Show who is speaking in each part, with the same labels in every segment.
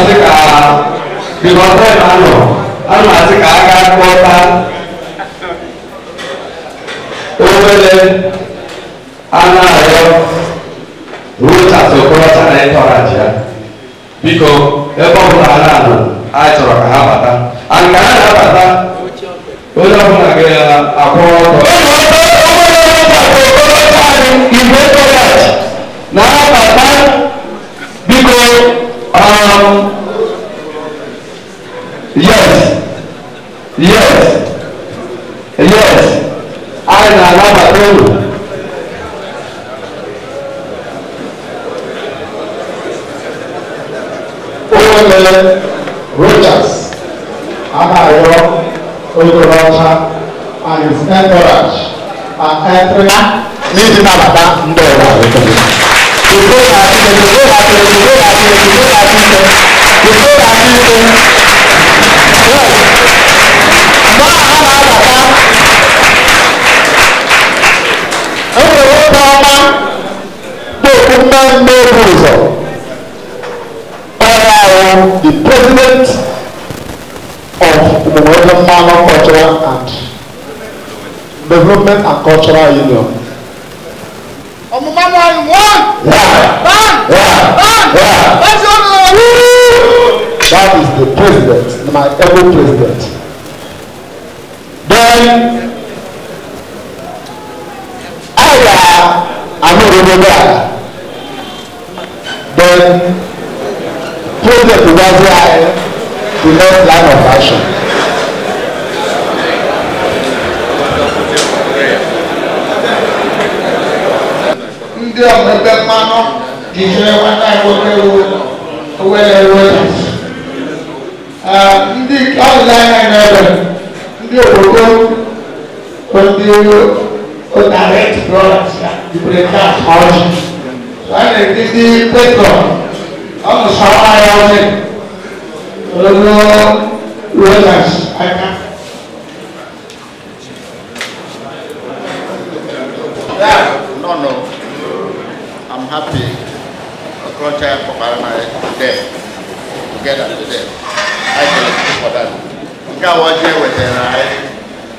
Speaker 1: asị ka because time anọ, ana m asị ka a gaa kpọta obere Anayo Rochas Okorocha na ịtọghachi ya. Biko, ebe ọbụla ha na-anọ, anyị chọrọ ka ha bata. And ka ha na-abata, onye ọbụla ga-akwụ ọtọ. Igwe Okorocha na-abata, biko, yes, yes, yes, anyị na-anabata unu.
Speaker 2: Owele Rochas Anayo Okorocha and his entourage are entering n'iji nabata ndị ọrụ ahụ. Mgbe ha na-abata, e nwere nwoke ọma bụ okwu mmemme obu ụzọ. The president of Umuebe Cultural and Development and Cultural Union. That is the president, my able president. Then I am Then President Ugazi, the next line of action.
Speaker 3: Ndị ọmụebe mmanụ jijere nwanne anyị nwoke Owele Rochas. Ndị ọdịnaya n'ebe ndị obodo ndị direct brothers ya jibere nke a ọjị. So anyị na-eti ndị patron ọ nụsara anyị ọjị olu Rochas aka.
Speaker 4: No, I'm happy. Okorocha and I today, together today. I thank you for that. Nke a ọjị wetara anyị,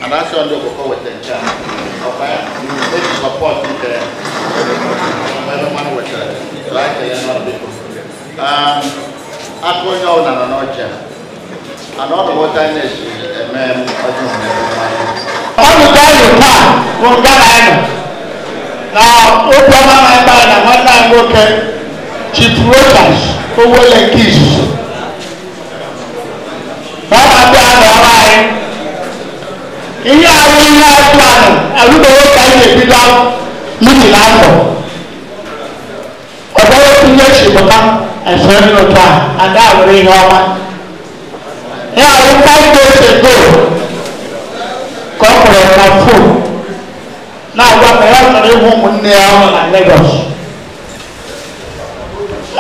Speaker 4: and asị ndị obodo wetara nke a. Okay, eji support nke ebe mmanụ wetara. So I tell you not biko. Aka onye ọbụla nọ n'ọjị a. And ọ bụ otu anyị na-esi eme ọjị mmemme mmanụ.
Speaker 3: Ọnụkọ anyị taa bụ nga na anyị nọ. Na obiọma na ebe a na nwanne anyị nwoke Chief Rochas Owele nke izuzu na ọ na-abịa n'ọrụ anyị. Ihe ahụ ihe atụ ahụ arụbeghị ka anyị na-ebido mitin afọ. Ọ bụrụ otu ihe si pụta esere n'otu a ada were ihe ọma. Ya ahụ 5 days ago ka ọ kpọrọ na fon na-agwa ka ya chọrọ ịhụ ụmụnne ya ọnụ na Lagos.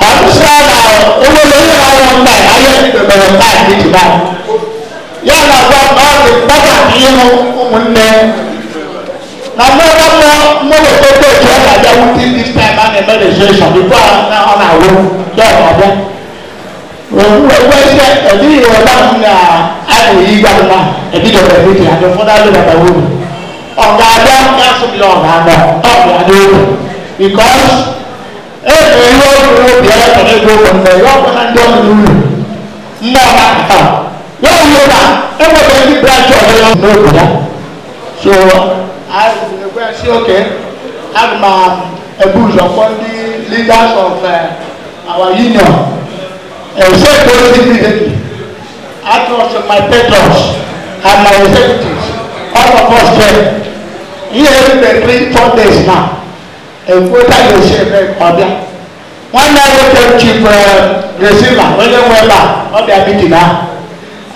Speaker 3: Ọtụtụ na owele ihe na-awụ mba ahịa ebidobere taa mitin ahụ. Ya na-agwa na ọ dị mkpa ịhụ ụmụnne na mmụọ mmụọ weta otu ọ ga-abịa within this time a na-eme registration before ọ na-awụ ya ọ ga-abịa. Wee sị edighị ebe ahụ na a na-eyi gwa nwa ebidobere mitin adị ụfọdụ alụbata uru. Ọ ga-abịa ya asụ m ya ọ ga-anọ ọ ga-adị obi because e nwere ihe ọ obi ya chọrọ ego ụmụnne ya ọ bụla ndị ọnụ n'uru mmụọ na-apụta ya wụrụ na enwere ndị branch ọzọ ya n'obi ya. So I sị okay, aga m ebu ụzọ kpọọ ndị leaders of our union except those immediately. I trust my patrons and my executives, all of us there. Ihe erube 3-4 days now. Ekweta ga-esi eme ka ọ bịa. Nwanne anyị nwoke Chief Resila onye nwe ebe a ọ bịa mitin ahụ.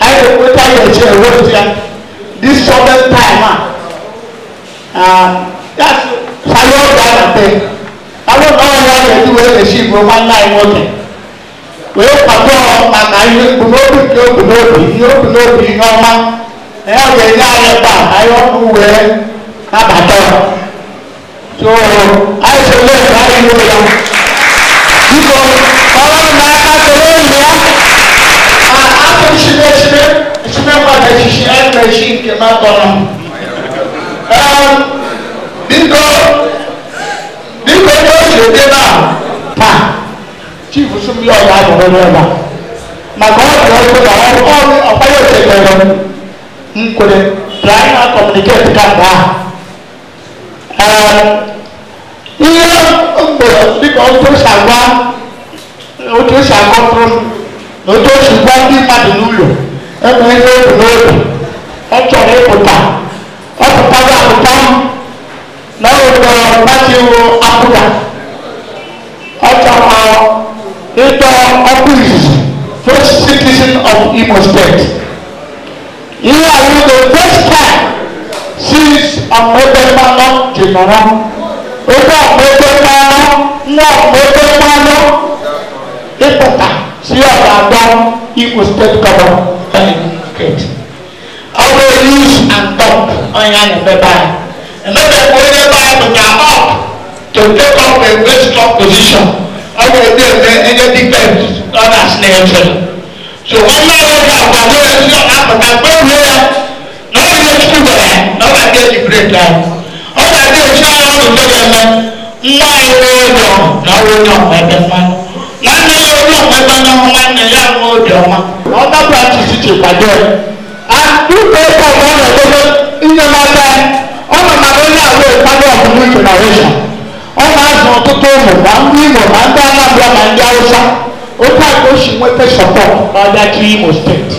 Speaker 3: Anyị ekweta ga-esi ewepụta ya this sudden time a. Ya sayo oge a na-ate. Ọ bụrụ na ọ ya ga-eji wee esi bụ nwanne anyị nwoke. Wee kwado maka ihe mbunobi nke obu n'obi ihe obu n'obi ihe ọma na ya ga-enye anyị ebe a anyị ọkụ wee nabata. So anyị sole ka anyị ruo ya. Biko, ọrụ m n'aka soro enyi ya. Akọrọ. Biko biko onye o si ede na taa chief sumi ọ̀gá àgbọ̀rọ̀ n'ebe a maka ọ dị ọkụ na ọrụ ọkpara ochetere nkwere ka anyị na-akọmuniketi ka mgbe ahụ ihe mgbe dịka otu o si agwa otu o si akọtụrụ m na otu o si gwa ndị mmadụ n'ụlọ enwe ihe obi n'obi ọ chọrọ ịpụta ọ pụtago apụta na ọ nwetara pati wụ apụga ọ chọrọ ịdọ ọkụ izizi first citizen of Imo State. Ihe a wụ the first time since ọmụebe mmanụ ji nọrọ oge ọmụebe mmanụ nwa ọmụebe mmanụ ịpụta si ọ ga-adọ Imo State gọvanọ steeti. Ọ bụ use and dump onye a na-emebe anyị. Emebe mgbe onye ebe anyị pụta up to take up a very strong position. Ọ ga-ede eme enye defense others na-eche. So nwanne anyị ga-akwado ya si ọ na-apụta mgbe ya na ọ ihe Chukwu gwara ya na ọ ga-adị eji breki ahụ. Ọ ga-adị echi anyị ọnụ nke ga-eme nwa anyị nwee obi ọma na ọ onye ọma ebe mmanụ. Nwanne ya onye ọma ebe mmanụ nwanne ya nwee obi ọma. Ọda branches ji kwado ya. And ụlọ ụka ọ na-edobe inye m aka ọ nọ maka onye ahụ ịkwado ọbụla generation. Ọ na-azụ ọtụtụ ụmụ ma ndị Imo ma ndị Anambra ma ndị Hausa. Otu a ka o si nweta sọpọt ma ọ bịa chịrị Imo steeti.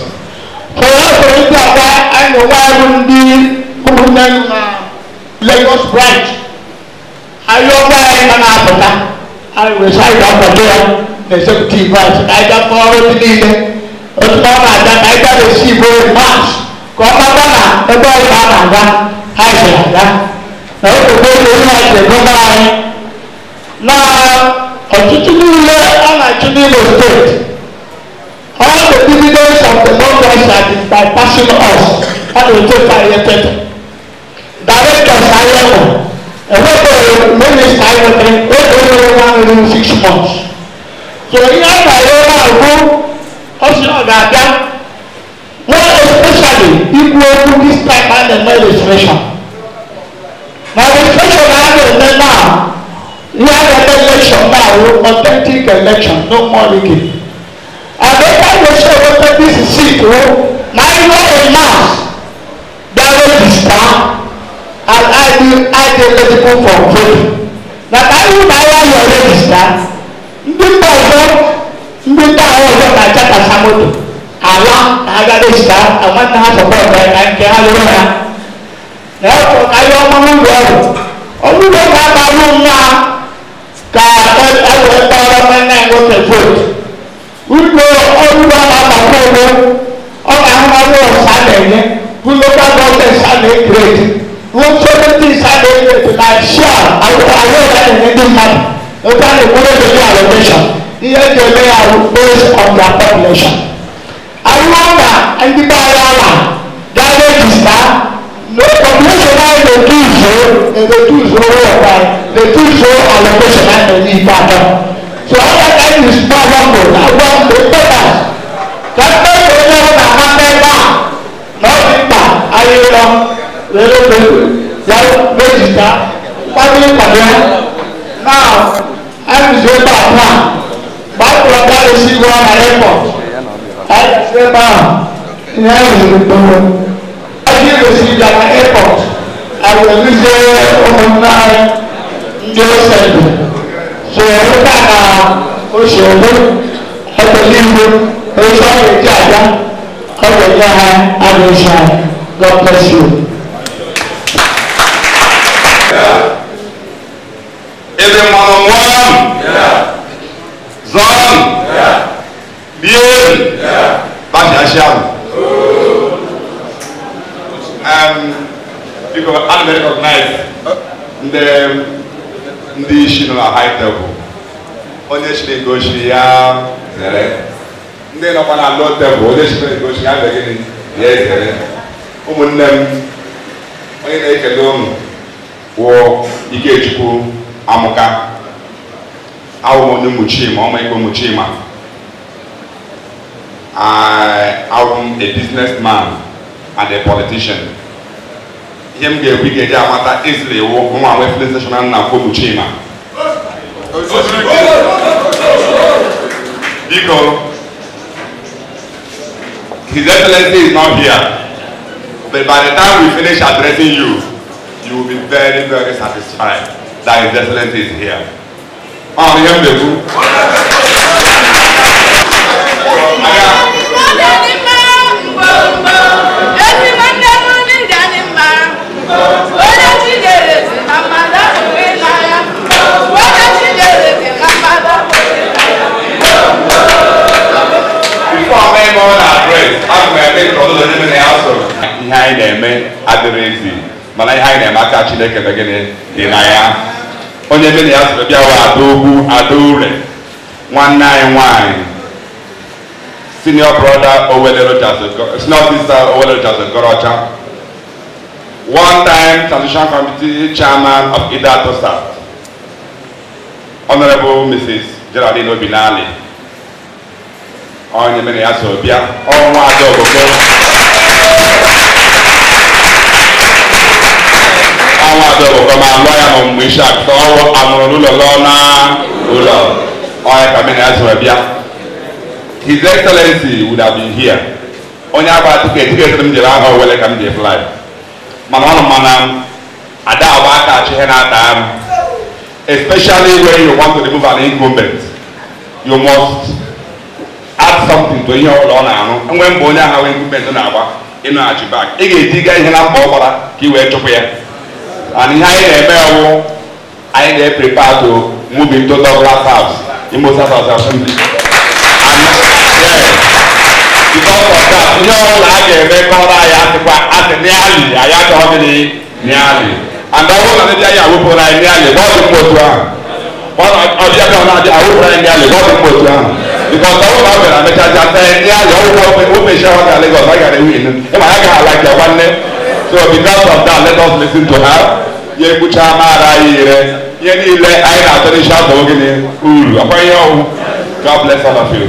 Speaker 3: So ya soro ndị agwa anyị na onwe anyị bụ ndị ụmụnne anyị na Lagos branch. Anyị ọgwa anyị ka na-apụta. Anyị wee sị anyị ga-akwado ya na executive branch ka anyị gaa kọọrọ ndị niile. Otu ọ na-abịa ka anyị gaa esi igbo mas ka ọ mata na ebe ọbụla a na-aga anyị si aga. Na oge oge ihe a ji egobe anyị na ọtụtụ niile a na-achụ n'Imo steeti. All the dividends of the Northwest are bypassing us. A na-echefu anyị etete. Directors anyị nọ. Enwebeghị minista anyị nwetara oge onye nwe ahụ 6 months. So ihe a na-arịọ ebe a bụ ọ sị ọ ga-abịa more especially ikwu okwu this time a na-eme registration. Na registration a na-eme now, ihe a na-eme election now wụ authentic election, no more rigging. And the time they show whether this seat wụ na ihe a mass bịa register and ID eligible for voting. Na ka anyị hụ na anyị ayọ register, ndị mba ọzọ ndị nta ahụ ọzọ na-achakasa moto ala na aga register na nwanne ha support ya ka nke ha lụrụ ha. Na ya chọrọ ka anyị ọma n'ụlọ ọrụ. Ọrụ ụlọ ga-abalụ nwa ka e wee tọrọ nwanne anyị nwoke vote. Ụlọ ọrụ ụlọ na-agbakọ ụgwọ ọ ga-ahụ na wọs a na-enye bụ local government a na-ekreti bụ so many things a na-ekreti na share awụ a na-enye ndị mmadụ otu a na-ekwere ego allocation ihe eji eme ya bụ based on their population. Ahụhụ na ndị be anyị ala gaa register no population anyị na-etuzuo na-etuzuo wọd anyị na-etuzuo allocation anyị na-enye ikpe atọ. So ọ ga ka anyị small humble na agwa mgbe papers ka mkpebi onye ọbụla amata ebe a na ọ dị mkpa anyị nọ were ya register kwado ịkwado ya. Now anyị zi ebe a taa mgbe a kpọrọ gaa esi igwe na airport anyị si ebe ahụ ihe anyị ziri mkpụrụ anyị gosi bịa na airport anyị weruzie ụmụnne anyị ndị osendụ so ebe a na osi ebe ebele igwe osi ọ ga-eji abịa ọ ga-enye ha adịghị anyị. God bless you.
Speaker 1: Ebe mmanụ mụọ zọn bie báṣáṣáàmù. Biko ana m recognize ndị isi nọ na high table. Onye chiri egosi ya zere. Ndị nọkwa na low table, onye chiri egosi ya mere gịnị ya ezere. Ụmụnne m, onye na-ekele ụmụ wụ Ikechukwu Amụka. Awụ m onye Muchima, ọma ikpe Muchima. I am a businessman and a politician. Ihe m ga-ekwu ga-eji amata easily wụ nwa nwe filling station na Mkpogbu Chima. Biko, His Excellency is not here, but by the time we finish addressing you, you will be very, very satisfied that His Excellency is here. Oh, ihe m ga-ekwu. Ihe anyị na-eme adịrị ezi, mana ihe anyị na-eme aka Chineke bụ gịnị dị na ya. Onye mene ya sịrị bịa wa ada ogwu ada ure, nwanne anyị nwanyị, senior brother Owele Rochas, senior sister Owele Rochas Okorocha, one time transition committee chairman of Ideato South, Honorable Mrs. Geraldine Obinali, onye mene ya sịrị bịa ọnwa ada ogogo. Ọnwa ada ogogo ma lụọ ya na ọmụmụ isi akụkọ ọrụ amụrụ n'ụlọ lụọ na ụlọ onye ka mene ya sịrị bịa. His Excellency would have been here. Onye agba tiketi m jere aha Owele ka m ji fly. Mana ọ nọ mana ada agba aka achị ihe na-ata arụ. Especially when you want to remove an incumbent, you must add something to ihe ọbụla ọ na-arụ. Enwe mgbe onye agha incumbent na-agba ịnọghachi back. Ị ga-etiga ihe na mkpa ọ gbara ka ị wee chụpụ ya. And ihe anyị na-eme ọwụ, anyị na-prepare to move into Douglas House, Imo State House Assembly. And yes, because of that, ihe ọbụla a ga-eme kọrọ anyị asịkwa asị n'ali, anyị achọghị gịnị n'ali. And ọ bụrụ na ndị anyị awụpụrụ anyị n'ali, ọ dị mma otu ahụ. Ọ dị ebe ọ na-adị awụpụrụ anyị n'ali, ọ dị mma otu ahụ. Because ọ bụrụ na ọ bịara mechacha sị n'ali, ọ bụrụ mechie ọ gara Lagos, ọ gara win. Ịma ya gaghị ala nke nwanne. So because of that, let us listen to her. Ya ekwucha maara anyị ire. Ihe niile anyị na-atọ n'isi azụ gịnị uru. Ọkwa ihe ọwụ. God bless all of you.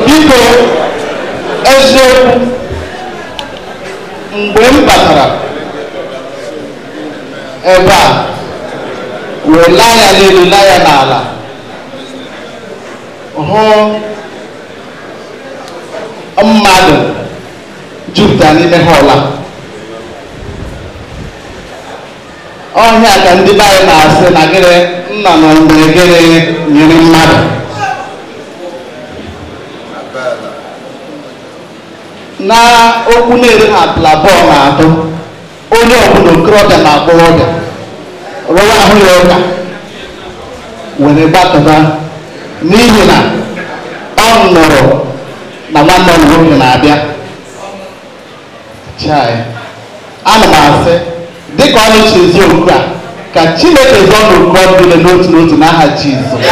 Speaker 2: Biko, eziokwu, mgbe m batara ebe a wee laa ya n'elu laa ya n'ala hụ mmadụ jupụtara n'ime họl a. Ọhịa ka ndị be anyị na-asị na gịnị nna nọ mgbe gịnị nyere mmadụ. Na okwu na-ere na plabọ na-atụ onye ọbụla okorobịa na agbọghọbịa rụwa ahụ ya ụka were gbakọta n'ihi na ọ nụrụ na nwanne m nwoke na-abịa. Chai, ana m asị dịka ọ na-eche ezi okwu a ka Chineke zọọ n'okorobịa n'otu n'otu n'aha Jizọs.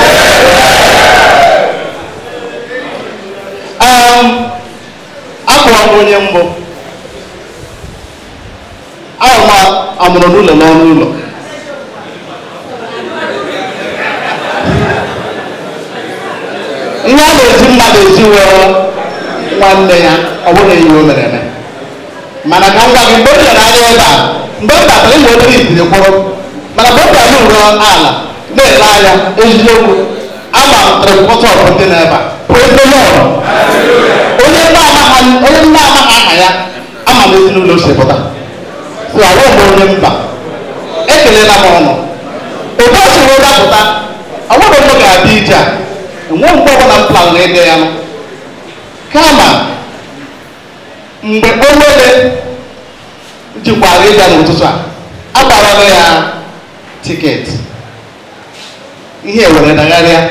Speaker 2: Akpọrọ m onye mbụ ahụ m amụrụ n'ụlọ n'ọnụ ụlọ. Ihe a na-eji mmadụ ezi were nwanne ya ọ bụghị ihe o mere eme mana ka m gwa gị mgbe m lere anya ebe a mgbe m batara ịmụ obere itiri kwụrụ mana mgbe m bịara n'ụlọ ala na-ele anya eziokwu ama m three-quarter of ndị nọ ebe a. Praise the Lord. Onye nna amaghị aha ya ama m ezinụlọ si pụta. So ahụ m onye mba ekelela m ọnụ otu o si wee dapụta ọnwere onye ga-abịa ije a enwe mgbe ọbụla m plan na ịdị ya nụ kama mgbe Owele jikwara ịbịa n'ụtụtụ a agbara ya tiketi ihe were dagharịa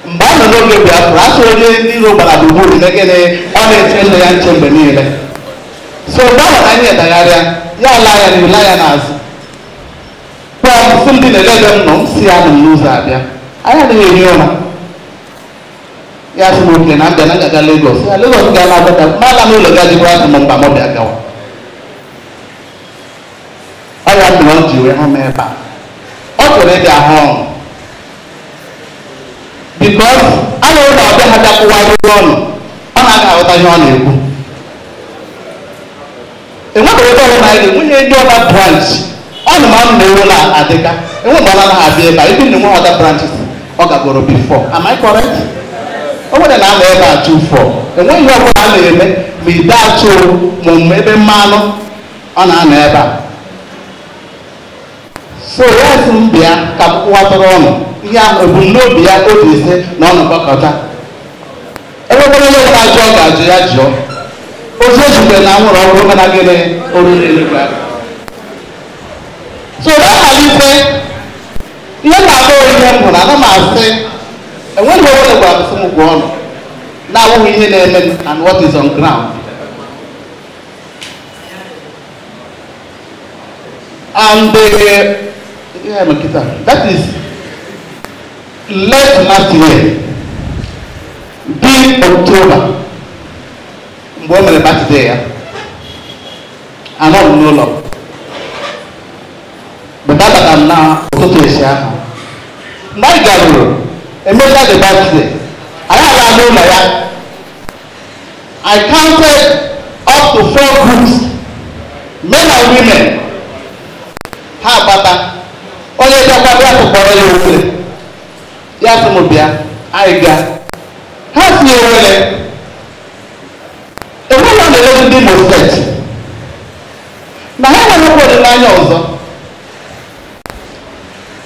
Speaker 2: mgbe a nọ n'oge Biafra asụ onye ndị iro gbara gburugburu megide ọ na-eche nne ya nche mgbe niile so mgbe ahụ na ihe dagharịa ya ala ya n'ihu laa ya n'azụ kpọọ m sị ndị na-ele ebe m nọ m si ya nọ m n'ụzọ abịa anyị adịghị ehi ụra ya sị m oke na mbịa na ngaga Lagos ya Lagos ga na-abata mala n'ụlọ ga jikwara sị m mba m bịa gawa ọ ya mere ọ ji wee hụ m ebe a ọ chọrọ ịbịa hụ ọnụ because anụrụ na ọbịa ha bịakwụwa ọnụ ọ na-aga aghọta ihe ọ na-ekwu enweghị ebe ọbụla anyị ga-enwenye ndị ọba branch ọ nụ ma m na-ewu na adịka enwe mgbe ọ naghị abịa ebe a ebe na enwe ọda branches ọ gagoro before. Am I correct? O nwere na anọ ebe a 2-4 enweghị ihe ọbụla a na-eme ma ide atụ ma ebe mmanụ ọ na-anọ ebe a so ya sị m bịa ka m kwụwatara ọnụ ihe ahụ ebumnobi ya obi ise na ọ nọkọkọta enwekwara onye ọbụla jụọ ga-ajụ ya jụọ ozi ejikere na anwụrụ ọkụ mana gịnị oru n'eluigwe. So na mmalite ihe na-agba ihe m hụrụ ana m asị enweghị onye gwara m sị m gwa ọnụ na-awụghị ihe na-eme and what is on ground. And yeah, Makita, that is late last year, big October. Mgbe o mere birthday ya, anọ m n'ụlọ. But abatara m na ụtụtụ esi ahụ. Mgbe anyị garuru, emechaa the birthday, anyị aga n'ụlọ ya. I counted up to 4 groups, men and women. Ha agbata onye bịakwa bịa tụkpọrọ ya owele ya sị m bịa anyị gaa ha si owele enweghị ọ na-elezi ndị Imo steeti na ha enweghịkwa olileanya ọzọ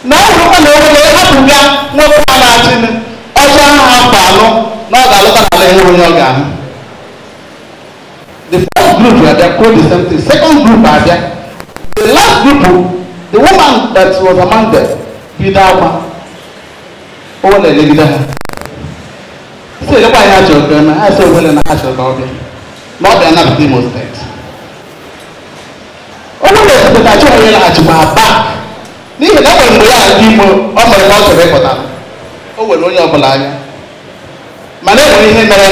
Speaker 2: na ọ hụrụkwa na owele hapụga nwoke a na-achị ọchị ahụ afọ anọ na ọ ga-alụta n'ala enwe onye ọ ga-ahụ. The first group abịa kwuo the same thing, second group abịa. The last group, the woman that was among them, bido akwa Owele elegide ha si elekwa ihe ha chọrọ ka eme ha sị Owele na ha chọrọ ka ọ bịa na ọ bịa nabata Imo steeti. Owele esipụta chọrọ onye laghachikwa back n'ihi na e nwere mgbe ya na ndị Imo ọ mere na ọ chọrọ ịpụta o were onye ọbụla anya mana e nwere ihe mere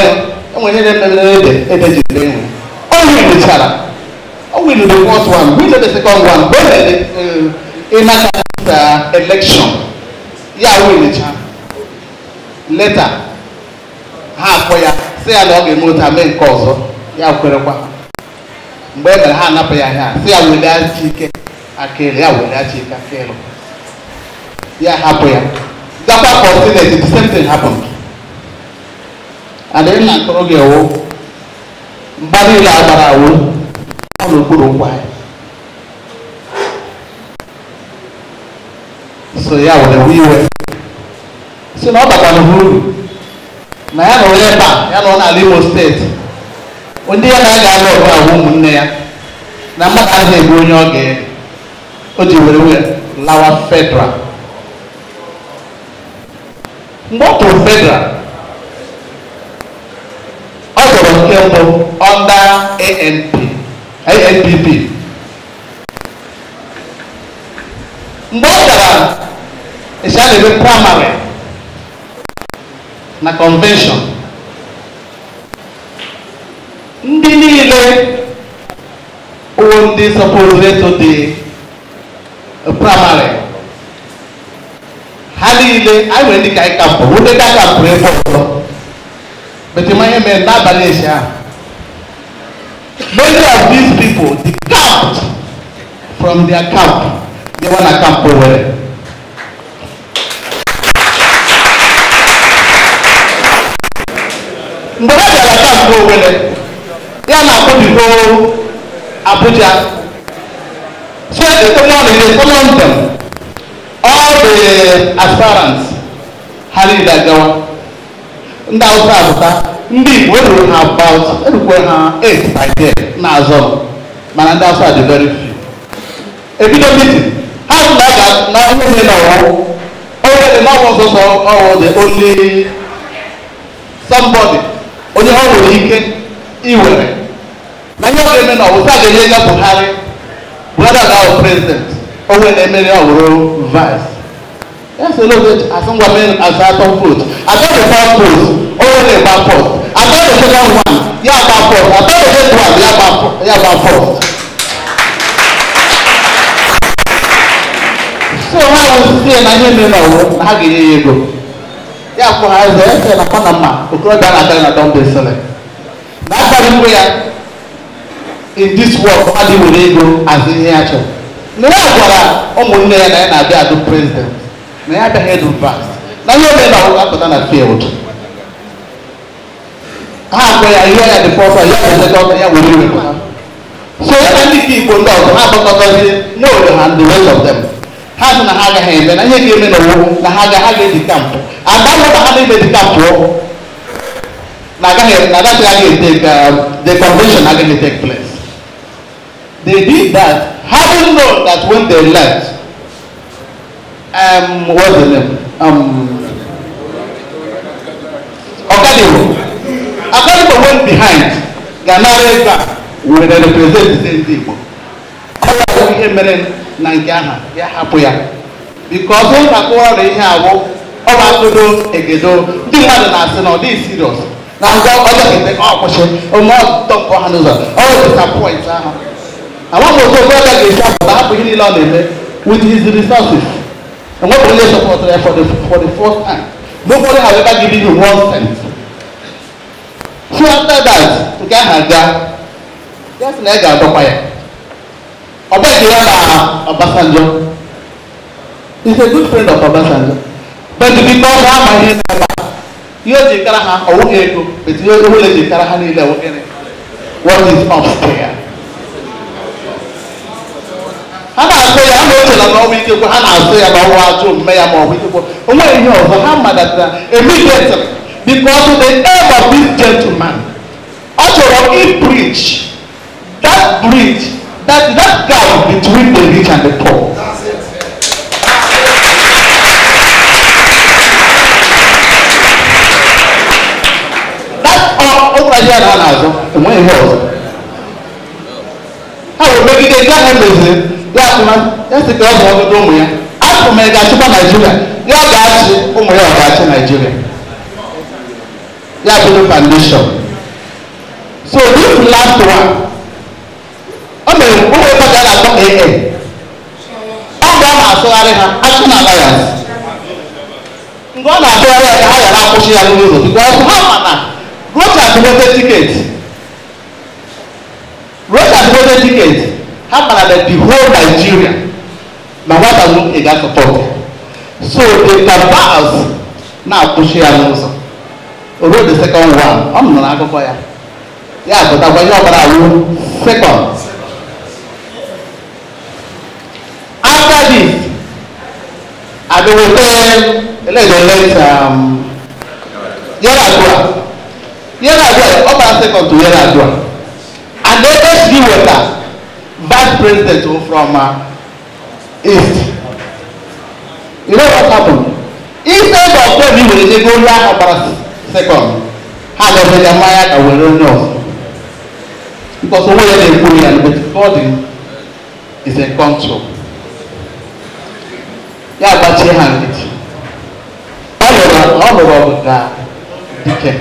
Speaker 2: enwere ihe mere ede ede jiri enwe o mechara. We know the first one, we know the second one. When the election, yeah, we the chance. Later, half for ya, say I log a motor main cause, ya kwerekwa. Mgbe mere ha anapụ ya ihe a, sị ya wele aka ike aka elu, ya wele aka ike aka elu. Ya hapụ ya. Gakwa for Senate, the same thing happened. And then na-akọrọ gị ewu, mgba niile agbara awụ n'okpuru ụkwụ anyị. So ya were iwe si na ọ bakwara uru na ya na onye ba ya nọ n'ala Imo steeti ndị ya na-aga alụ ọgụ ahụ ụmụnne ya na mmadụ ahụ egbu onye ọ ga-eri o ji were wee lawa federal. Mgbe ọ tụrụ federal ọ zọrọ nke mbụ under ANPP. Mgbe ọ gara ebe primary na convention ndị niile wụ ndị supposed to the primary ha niile anyị nwere ndị ka anyị kampụrụ ndị ka kampụrụ ebe ọzọ But ihe mere n'abalị echi ahụ, many of these people decamped from their camp. They were na camp Owerri. Mgbe ha bịara camp Owerri, ya na-akwụbigo Abuja. So the morning they summoned them, all the aspirants, ha niile agawa. Ndị Hausa apụta, ndị Igbo eruru ha about erukwe ha 8 by 10 na-azọ, mana ndị Hausa dị very few. Ebido meeting, ha sị na ga na ihe mere na ọwụ Owerri na ọwụ ọsọsọ ọwụ the only somebody onye ha nwere ike iwere na ihe ọ ga-eme na ọwụ sa ga-enye ya Buhari. Buhari aga president, Owerri emere ọ wụrụ vice. Yes, a little bit. As some women as I don't vote. I got the first post, only about post. I got the second one, yeah, about post. I got the third one, yeah, about post. So how was saying I hear me now? How can you go? Yeah, for her, I said, I can't ma. Because I don't be selling. That's why in this world, I will go as in here. No, I got a president. Na ya abịaghị ịdụ vast na ihe mere na ọ apụta na field ha akpọ ya ihe ya dị fọsọ ya bụ second ya were iwe ha. So ya na ndị nke Igbo ndị ọzọ ha agbakọtazi n'obodo ha the rest of them ha sị na ha agaghị eme na ihe ga-eme na owu na ha ga-eji kampụ adamụ na ha na-eme dị kampụ na agaghị na agaghị agaghị take the convention agaghị take place. They did that having known that when they left, what's the name? Okadigbo. Okadigbo went behind. Ganarega will represent the same people. Because when I ihe awụ ọ bụ akụdo egedo ndị mmadụ na-asị na ọ dịghị serious na ngwa ọjọọ kete ọ kwụsị ome ọtọ mpọ ha n'ụzọ ọ disappoint ahụ. Amaghị otu okorobịa ga-esi apụta hapụ ihe niile ọ na-eme with his resources. And what will they support there for the first time? Nobody has ever given you 1 cent. So after that, nke ahụ aga, ya sị na ya ga-adọkwa ya. Ọ bịaghị ya na Obasanjo. He's a good friend of Obasanjo. But because ha amaghị ihe n'ebe a, ihe o ji kara ha ọwụghị ego, but ihe o ji kara ha niile wụ gịnị? What is upstairs? Ha na-asụ ya, ha na-echela na ọnwụ ikekwe, ha na-asụ ya na ọnwụ ajọ omume ya ma ọ bụ ikekwe. O nweghị ihe ọzọ, ha madatara immediately because the aim of this gentleman, ọ chọrọ i-bridge that bridge, that gap between the rich and the poor. That ọ gwara ya na ha na-azụ, enweghị ihe ọzọ. Ha wee megide nke ahụ meziri. Ya sị ka ọ zụọ ọgụdụ ụmụ ya afọ ma ị ga-achịkwa Naijiria ya ga-achị ụmụ ya ọ ga-achị Naijiria ya bido foundation. So this last one o mere ụmụ ebe ga na-akpọ AA ọ ga ọ na-asụgharị ha Action Alliance mgbe ọ na-asụgharị ya ka ha ghara akwụsị ya n'ụzọ because ha ma na Rochas nweta tiketi Rochas nweta tiketi ha mara na the whole Nigeria na nwata nwoke ga-support. So the cabals na-akwụsị ya n'ụzọ. O ruo the second one, ọ nọ n'akụkọ ya. Ya pụtakwa ihe ọbara awụ second. After this, abịawete elele Yar'Adua. Yar'Adua, ọ bara second to Yar'Adua. And then SG weta vice president from East. You know what happened? Instead of them, he will go down about second. Ha ga-eje mmanya ka were onye ọzọ. Because onwe ya na-ekwu ya, but God is in control. Ya agbachie ha nkịtị. Ọ lụrụ ọgụ ka dike.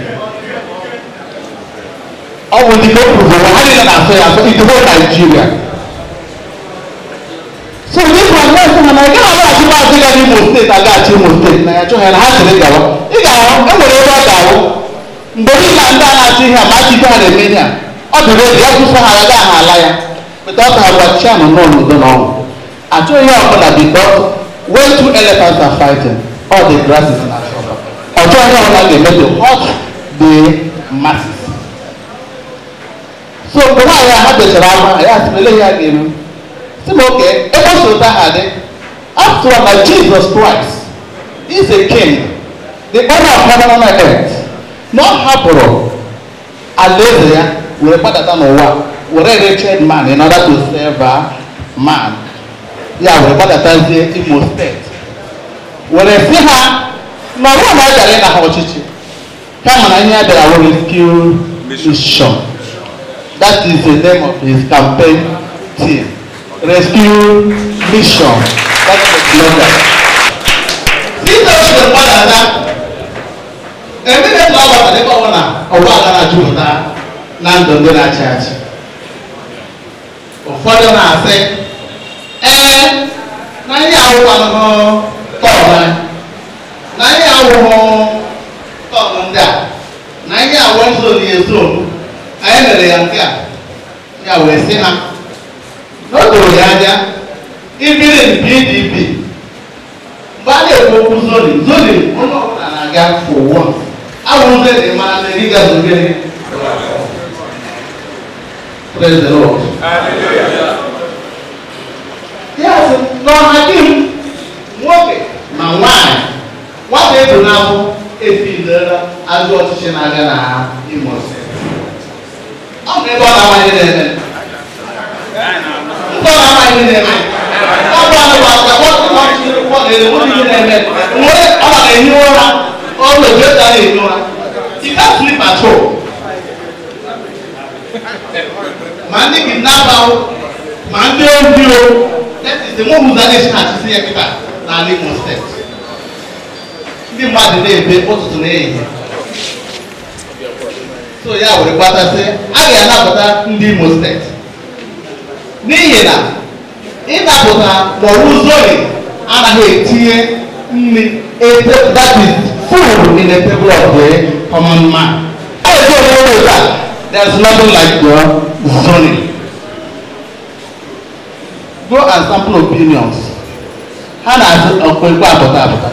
Speaker 2: Ọ bụ dike o kwuru ha niile na-asụ ya asụ in the whole Nigeria. So this one na-asị ha na ị gaghị alaghachi maazị ga n'Imo steeti agaghachi Imo steeti na ya chọghị na ha sịrị gawa. Ị ga-ahụ e nwere ebe ọ ga-ahụ. Mgbe niile ndị a na-achị ihe a ma achịkwa ha na-eme ihe a ọ dịrị ebe ya kwụsị ha agaghị ha ala ya pụta ọka agwa chianụ nọ n'udo na ọṅụ achọghị ihe ọbụla because when two elephants are fighting all the grass is in trouble. Ọchọghị ihe ọbụla ga-eme to hurt the masses. So mgbe nwaanyị ha bechara agwa ya sị ele ihe a ga-eme sị m oke ebe o si ụta ha dị after all na Jesus Christ is a king, the owner of heaven and earth. Na ọ hapụrụ alaeze ya were gbadata n'ụwa were wretched man in order to serve a man. Ya were gbadatazie Imo State were sị ha na ọbụrụ na ọ bịara ịna ha ọchịchị kama na ihe ya bịara were rescue mission. That is the name of his campaign team, Rescue Mission. That's the slogan. Site gbadata emere ọ gbadata ebe ọbụla ọgba aghara jupụta na ndụ ndị na-achị achị. Ụfọdụ na-asị ee na ihe awụkwanụhụ tọọnụ anyị, na ihe awụhụ tọọnụ ndị a, na ihe awụ zonu ya ezonu anyị mere ya nke a. Ya wee sị ha na o doro ya anya ibiri PDP mgbe a na-ekwu okwu zoni zoni onye ọbụla na-aga for once awụze dị mara na eri gazu gịnị. Praise the Lord. Ya sị na ọha di m nwoke ma nwaanyị nwata ebu n'afọ ebilera ajọ ọchịchị na-aga na Imo State. Ọ bụ ebe ọ na-amaghị na-eme nke ọ na-amaghị na-eme ọ bụ anụ ọ na-ehi ụra ọ na-ehi ụra. You can't sleep at home. Ma ndị kidnapper ma ndị ohi o, that is the one who's na-achịsi ya kịta n'ala Imo State. Ndị mmadụ na-ebe ụtụtụ na ehihie. So ya were gbatasị a ga-anapụta ndị Imo State n'ihi na ịnapụta maọbụ zoni anaghị etinye nri, that is food in the table of the common man. There's nothing like your zoning. Go and sample opinions. Ha na-asị ọkpekpe apụta apụta.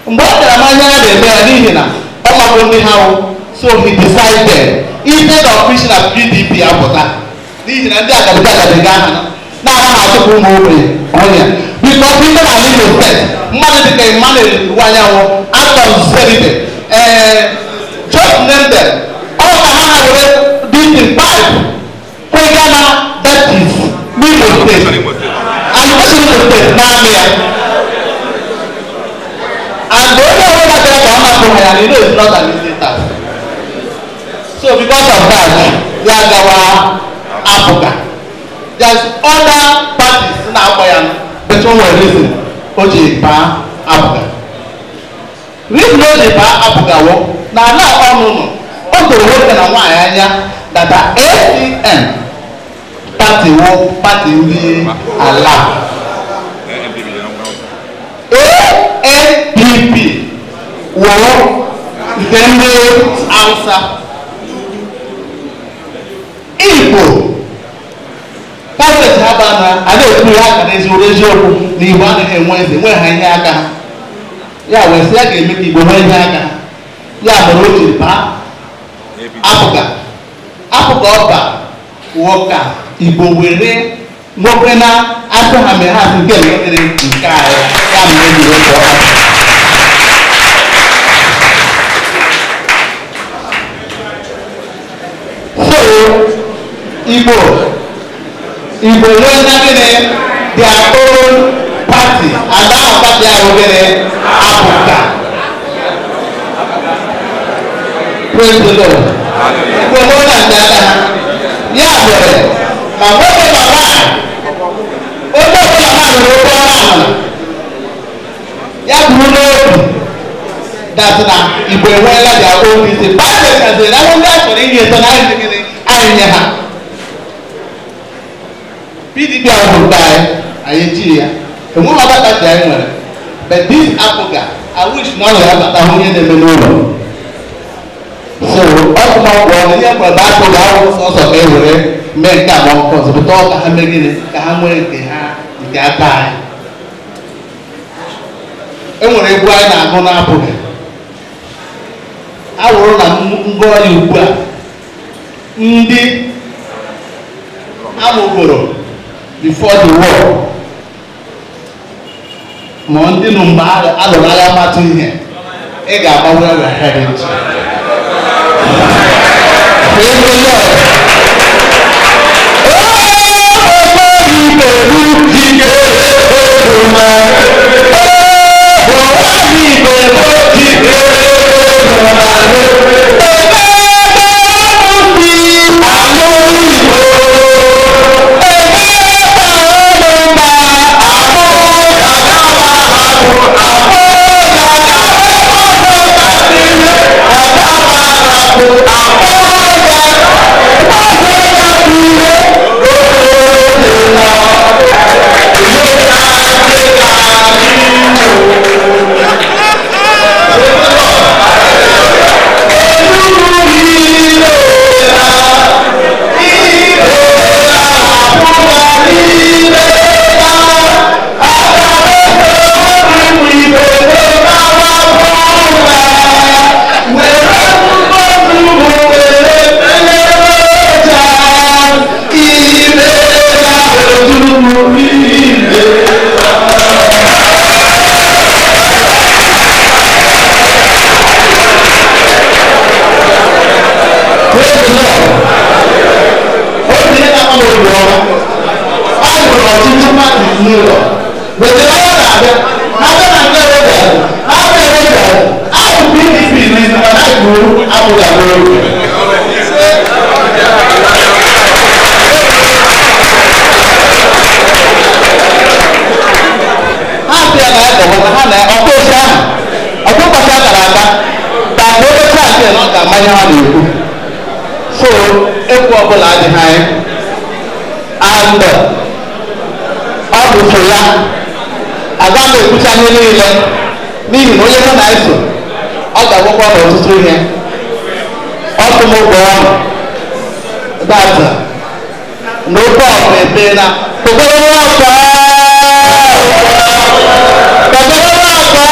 Speaker 2: Mgbe ọ bịara manya ya na-eme ya n'ihi na ọ mabụ ndị ha wụ, so he decided instead of preaching na PDP apụta n'ihi na ndị agadiga agadiga ha na-anaghị achụpụ ụmụ ogbenye ọnya because ndị na Imo State mmadụ dịka Emmanuel Iwuanyanwu, Anton Zeride, just name them, ọ ka ha ha were this in pipe kwega na that is Imo State and Imo State na-amị ya and onye ọbụla bịara ka ọ napụ ha ya na you know it's not an easy task. So because of that, ya gawa APGA. There's other parties na-akpọ ya but o nwere reason o ji baa APGA. Reason o ji baa APGA wụ na ala ọnụnụ o doro nwoke na nwaanyị anya data ACN party wụ party ndị ala. ANPP wụrụ nke ndị Hausa. Igbo pastọs ha ba na a na-ekwu ya aka n'eziokwu eziokwu na Igbo anaghị enwe eze nwee ha ihe aka ha. Ya wee sị ya ga-eme ka Igbo nwee ihe aka ha. Ya mere o jiri baa APGA. APGA ọba wụ ka Igbo were nwoke na asị ha mere ha nke nwere nke anyị ya mere e jiri pụọ APGA. So Igbo nwee na gịnị their own party and that party ahụ gịnị APGA. Praise the Lord. Igbo nwee na nke aka ha. Ya mere ma nwoke ma nwaanyị onye ọbụla ha nụrụ okwu ọma ahụ ya buru n'obi that na Igbo enweela their own reason. Bible kasịrị na ndị a chọrọ inye eto na anyị gịnị anyị nye ha. PDP ahụ nke anyị anyị ejighị ya enweghị ọba pati anyị nwere but this APGA I wish na ọ ga-abata onye na-eme n'ụlọ. So ọkụmakpọ ihe kwere akpụ ga-awụ sọsọ ka e were mee nke agba nke ọzọ pụta ọ ka ha mee gịnị ka ha nwee nke ha nke aka anyị. E nwere egwu anyị na-agụ na-apụghị awụrụ na ngwa ọrịa ugbu a ndị amụgoro before the war ma ndị nụ mgbe alụrụ agha matụ ihe ị ga-agbanwe head. Praise the Lord. So, ekwu ọbụla adịghị anyị and ọ bụ so ya aga m ekwucha ihe niile n'ihi na onye mụ na eso ọ ga-agwakwa n'ọtụtụ ihe ọtụ m ụgwọ ọnụ data na oke ọkụ ebe na tụgoro ọkụ tụgoro ọkụ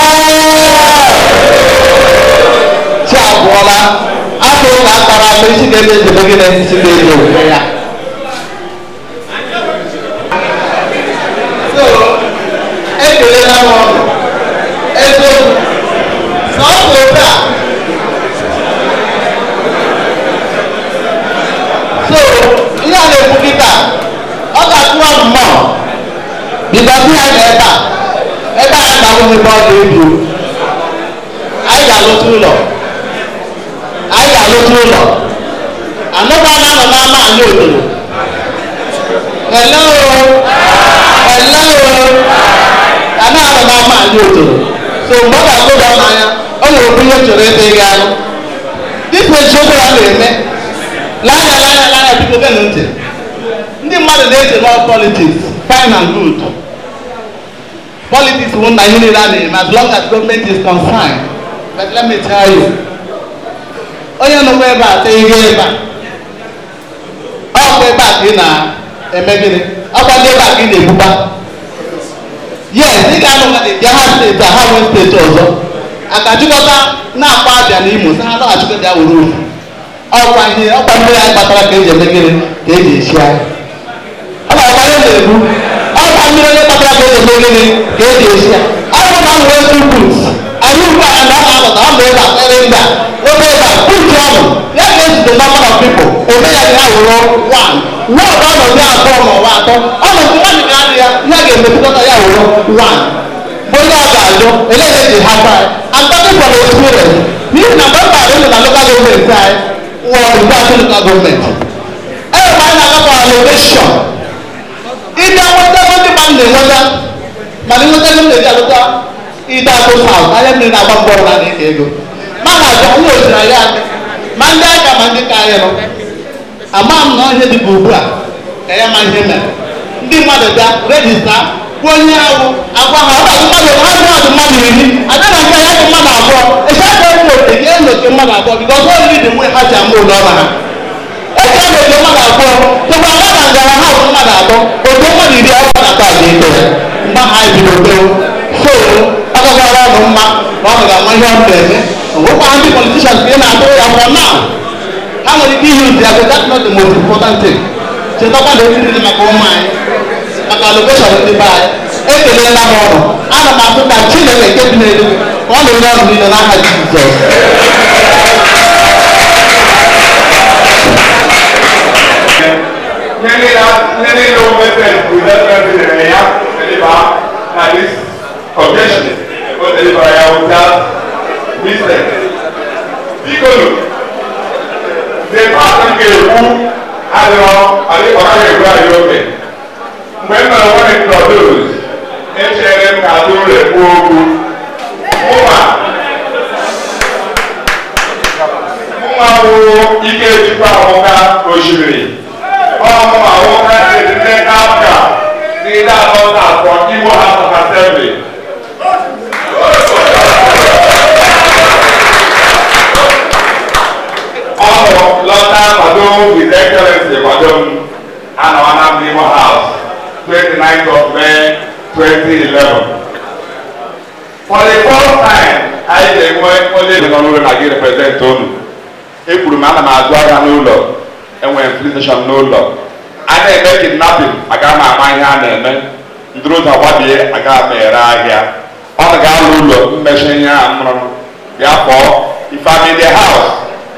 Speaker 2: chi abụọla afọ ụka akpara akpa isi ga-ebe ejebe gị na isi ga-eji okwukwe ya. So ekelela m ọnụ eziokwu sọsọ ofe a. So ihe a na-ekwu kịta ọ ga-atụwa m mmụọ bikọsi ya na ebe a ebe a na-abụghị ebe ọ ga-ebi anyị ga-alụta ụlọ anyị ga-alụta ụlọ anụkwa na-anọ n'ama anyị obodo. Hello, hello, a na-anọ n'ama anyị obodo. So mgbe ọ ga-atụba n'anya ọ nwere okwu ihe chọrọ ebe ị ga-alụ dịka eziokwu a na-eme lanya lanya lanya biko geenụ ntị. Ndị mmadụ na-eche na politics fine and good. Politics wụ na ihe niile a na-eme as long as government is concerned. But let me tell you, onye nọkwa ebe a tee ihe ebe a ọkwa ebe a ka ị na-eme gịnị ọkwa ndị ebe a ka ị na-ebuba. Yes, ị ga-anụ ka bịa ha steeti a ha nwee steeti ọzọ aka jikọta na-akpọ Abịa na Imo sị ha lọghachikwa bịa were ofu ọkwa ihe ọkwa mmiri anyị kpatara ka eji eme gịnị ka eji esi anyị ọ na-akwa ihe na-ebu ọkwa mmiri onye kpatara ka eji eme gịnị ka eji esi ya. Ọ bụrụ na m nwee two boots anyị ugbu a na ọ na-alọta ọ nọ ebe a ere ndị a obe ebe a buutu ọnụ ya ga-eji the number of people eme ya ka ha were one wọd ọnọdụ abụọ ma ọwa atọ ọnọdụ mmadụ ga-adị ya ya ga-emepụta ya were one onye ọ ga-ajụ elee ihe eji hapụ anyị. I'm talking from experience n'ihi na mgbe m bara ụlọ na local gọọmenti anyị wọd ugbu a local gọọmenti ebe anyị na-agakọ allocation ịbịa nweta ego ndị mmadụ na-enweta mana ịnweta ego m na-eji alụta ide atụ saụt anya mmiri na-agba mbọ ọbụla na-eke ego ma na-ajụ onye oziri ya aka ma ndị aka ma ndị ka anyị nọ ama m na ihe dịka ugbu a ka ya ma ihe mere ndị mmadụ bịa rejista kwuo onye awụ agwa ha ọ ga-adụ mmadụ ha dị adụ mmadụ iri ada na nke ya dị mmadụ abụọ esi aka enyoche mmadụ abụọ bikọs ọ riri dị nwe ha m ụlọ ọba ha. Eche m otu mmadụ abụọ tụkwa aga na ngara ha bụ mmadụ atọ otu mmadụ iri afọ na atọ a ga-eto ya mgbe ha bido too. So agaghara ọnụ mma na ọ ga-ama ihe ọ na-eme nwekwa ndị politicians ka ị na-atụ ya for now. Ha nwere ike ihe uzi ya, but that's not the most important thing. Chetakwa na eziri maka ụmụ anyị maka allocation ndị be anyị. Ekelela m ọrụ ana m asụ ka Chineke nke bi n'eluigwe ka ọ na-enye ọrụ niile n'aha Jizọs.
Speaker 1: Mgbe m nọrọ nwa introduce, echere m ka Aduru ekwu okwu. Mụnwa bụ Ikechukwu Amụka Osimiri. Ọmụma nwoke ndị Afka ndị atọ afọ Igbo House of Assembly. Ọnụ lọta kwado His Excellency kwado m anọ na Imo House 29th of May 2011. For the first time, anyị ga-enwe onye nọ n'ụlọ na gị represent unu. Ekwuru m ana m azụ ahịa n'ụlọ, enwere m police station n'ụlọ. A na-eme kidnapping, aga m ama ihe a na-eme. Ndụrụ ụzọ gbabie, aga m ere ahịa. Ọ ga-alụ ụlọ mmechi ihe a m rụrụ. Therefore, if I'm in the house,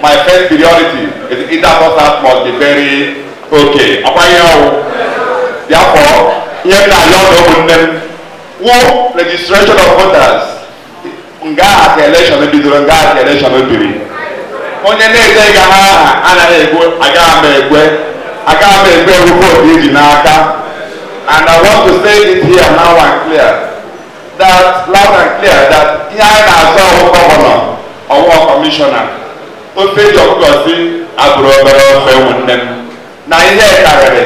Speaker 1: my first priority is either person must be very okay. Ọkwa ihe ọwụ. Therefore, ihe m na-ayọ ọdụ ụmụnne m wụ registration of voters. Nga a ka election bidoro, nga a ka election biri. Onye na-ede ga ha aha anaghị ekwe, agaghị m ekwe, agaghị m ekwe ewu vootu iji n'aka. And I want to say it here now and clear that loud and clear that ihe anyị na-azọ ọwụ gọvanọ, ọwụ kọmishọna, ofe ji ọkụkọ si abụrụ obere ofe ụmụnne m na ihe karịrị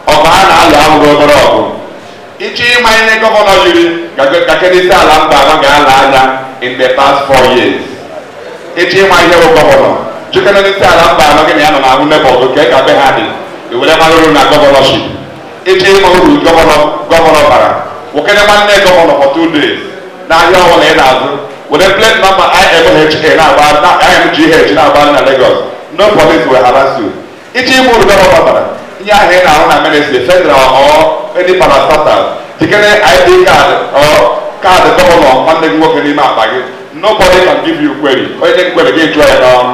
Speaker 1: ọgụ a na-alụ abụghị obere ọgụ. Ịchọ ịma ihe gọvanọ yiri ka isi ala mba anọ ga-ala anya in the past 4 years. Ịchọ ịma ihe bụ gọvanọ jikere n'isi ala mba anọ gị na ya nọ n'ahụ nebọọdụ ka ka be ha dị ewere mara uru na gọvanọship. Ịchọ ịma uru gọvanọ bara wokene nwanne gọvanọ for 2 days n'ahịa ọbụla ị na-azụ were plate number IMHA na-agba na IMGH na-agba na Lagos, no police will harass you. Ịchọ ịma uru gọvanọ bara ihe ahụ ị na-ahụ na ministry federal or any parastatal jikere ID card or kaadị gọvanọ nwanne gị nwoke n'ime akpa gị, nobody can give you query. Onye nkwere gị jụọ ya n'ọrụ.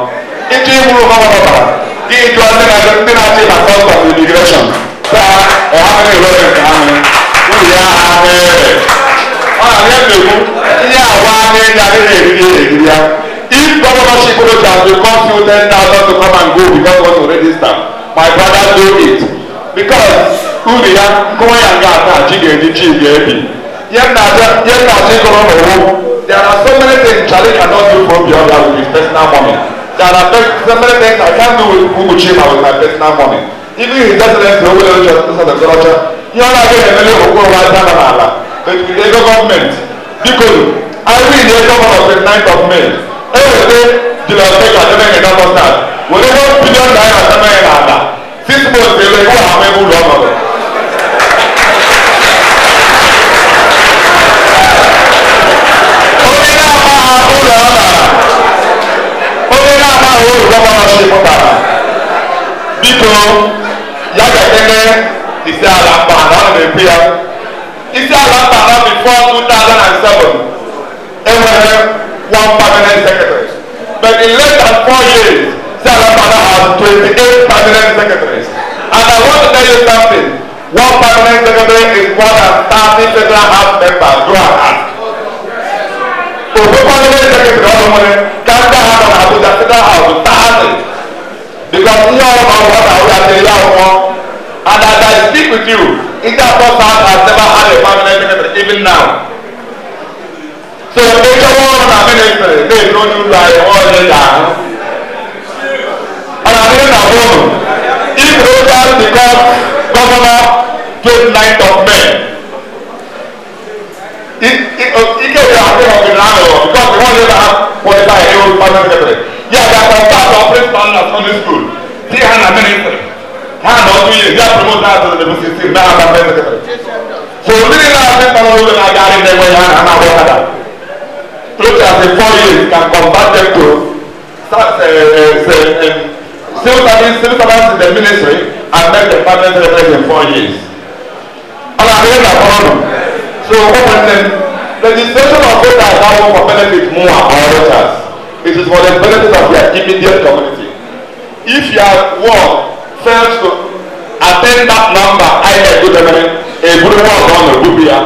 Speaker 1: Ịchọ ịbụrụ gọvanọ bara gị jụọ ndị na-achị na custom immigration taa ọha mere ewere nke ha nwere uru ya ha mere. Ọ na-abịa na-ekwu ihe agwa anya enyi adịghị eriri eriri ya. If governorship would have to cost you 10,000 to come and go because you want to register, my brother, do it. Because uru ya nkụwa ya nga taa chi ga-eji chi ga-ebi. Ihe m na-achọ ịgụrụ n'ụwụ, there are so many things Charlie cannot do for Obiora with his personal money. There are so many things I can't do with Uguchima with my personal money. Even His Excellency Owele Okorocha, ihe ọ na-aga emele Okorocha nọ n'ala, but with ego gọọmenti. Biko, I win the governor on the 9th of May. Ewete Julius Berger debe nke Delta were 1 billion naira debe ya n'ala. 6 months ebe ịhụ ahụ ebe ụlọ ọnọdụ. Onye na-amaghị ụlọ ọ bara, onye na-amaghị uru gọvanọship bara, biko ya ga-ekene isi ala mba na ọ na-ekwu ya. Isi ala mba na before 2007 enwere one permanent secretary, but in less than 4 years isi ala mba has 28 permanent secretaries. And I want to tell you something, one permanent secretary is more than 30 federal house members. Go and ask. Ofu permanent secretary ọrụ nwere ka ndị ha nọ na Abuja federal house 30, because ihe ọrụ ọrụ ọ na-ahụ ya tiri ya nwụọ. And as I speak with you, Ideato South has never had a permanent secretary even now. So ịchọwa ọrụ na ministry na-eto onye ụlọ anyị onye ga-ahụ. Ọ na-adịrị na bụrụ if Rochas becomes governor 29th of May, Ike ga-adị ọgịna aghụghọ because the one never have qualified a permanent secretary. Ya ga-akọta ọprin standard secondary school.
Speaker 5: na-atụrụ na ha permanent secretary. So ndị na-asị mkpọrọ ụlọ na-agagharị na-enweghị ha na na-agba ọkada. Rochas in 4 years can convert them to civil servants in the ministry and make them permanent secretaries in 4 years. Ọ na-adịghị na ọrụ. So ụmụnne m, registration of voters now for benefit more or Rochas. It is for the benefit of their immediate community. If your ward fails to attain that number, I may go to a good ward on the Bubia.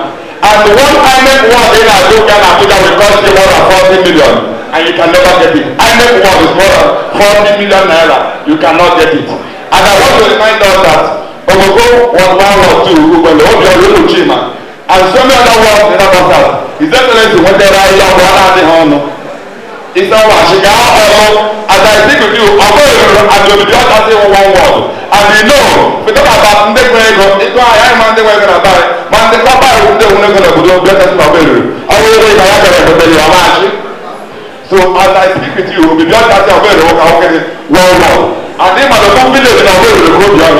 Speaker 5: And the one INEC ward in Abuja and Abuja will cost you more than 40 million, and you can never get it. INEC ward is more than 40 million naira. You cannot get it. And I want to remind us that Ogogo was 1 or 2, Ubele, Obio, Chima, and so many other wards in that house. His Excellency went there, It's our Shiga, as I speak with you, and you'll be just asking one word. And we know, we talk about Ndegwego, it's why I am Ndegwego, man, the Papa is the one who's going to do better than I will. So as I speak with you, we just asking one word. And then the whole village in our way will go beyond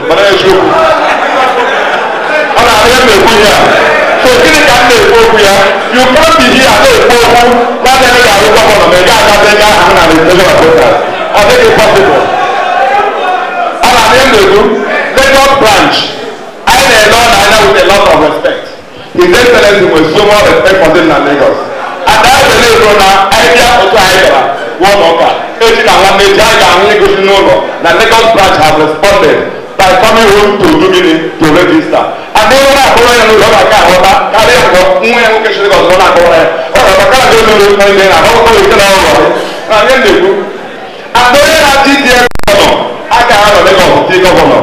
Speaker 5: but I show. And I am here. So you can't be here and I think it's possible. And at the end of the Lagos branch, I know with a lot of respect. His Excellency was so much respect for them in Lagos. And I believe na idea otu anyị gara one ọka echi na nwanne echi anyị ga-ahụ ihe gosi n'ụlọ na Lagos branch have responded by coming home to do gịnị to register. And onye na-akpọrọ ya n'ụlọ ọ ga-aka aghọta karịa mgbe nwa ya nwoke chịrị ọzọ na-akọwara ya ọ ga-aka na ụlọ ụlọ ime na akwụkwọ ike na ụlọ na ihe na-ekwu. And onye na-achị dị gọvanọ aka ha nọ Lagos dị gọvanọ.